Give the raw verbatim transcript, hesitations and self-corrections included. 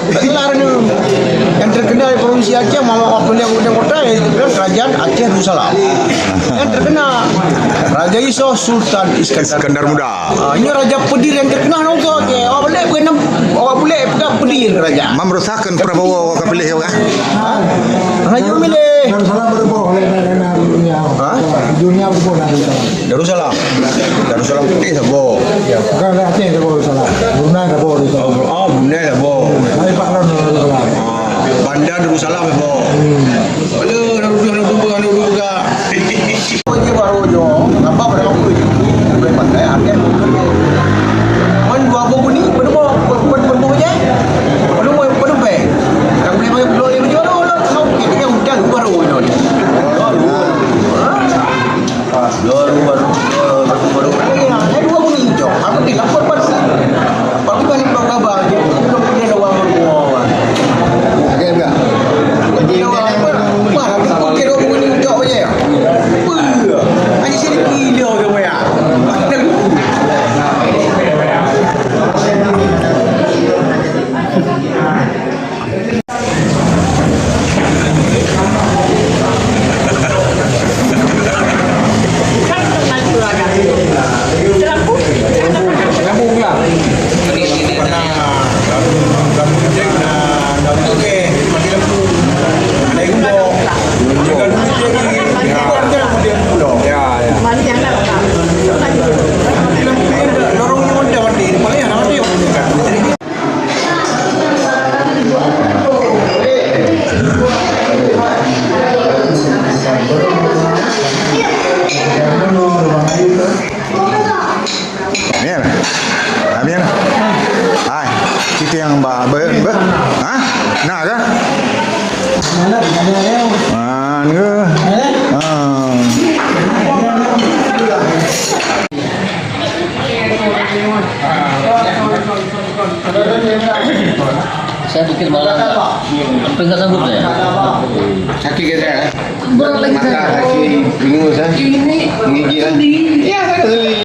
Itulah ni. Yang terkenal di provinsi Aceh, Muhammad Abdullah Kemudian Kota, yaitu kerajaan Aceh Darussalam. Yang terkenal Raja Iso Sultan Iskandar. Iskandar Muda. Ah, ini Raja Pedir yang terkenal nongko ke. Awak boleh bukan, awak boleh pegang Pedir kerajaan. Mam meresahkan Prabowo awak pilih orang. Raja milih. Darussalam berapa? Dunia. Ha? Dunia berapa Darussalam? Darussalam. Darussalam putih saboh. Bukan Aceh saboh Darussalam. Brunei saboh Darussalam. Oh, Bru-, oh, Brunei saboh. Tapi Pak Ron Darussalam. Ah, Bandar Darussalam saboh. Hmm. Aduh, dah duduk, dah duduk, dah duduk, dah. Dia baru jo, apa berapa je? Lebih pandai, akhir. Man dua buah kuning, berapa, berapa, berapa je? Berapa, berapa? Dah boleh bayar pulau dia, berapa, berapa? Kau kita yang hujan, baru jo. Baru, baru. Dua, dua, dua, dua, dua, dua. Ada dua bunyi, Cok. Aku ni lapor pasti. Aku kan lapor kabar je. Aku belum punya orang rumah. Okey, enggak. Dia orang apa? Wah, aku fikir dua bunyi, Cok, je. Apa? Hanya sini gila ke, ya? Ya, ya. Amir. Amir. Hai, kita yang ba-, ba-, ba-, ha? Nah ke? Ah, ni ke? Ah. Saya pikir malah hampir nggak sanggup saya. Sakit ke saya? Berat lagi saya. Mata, kaki, bingung saya. Ini menggigil, eh? Iya, saya sendiri.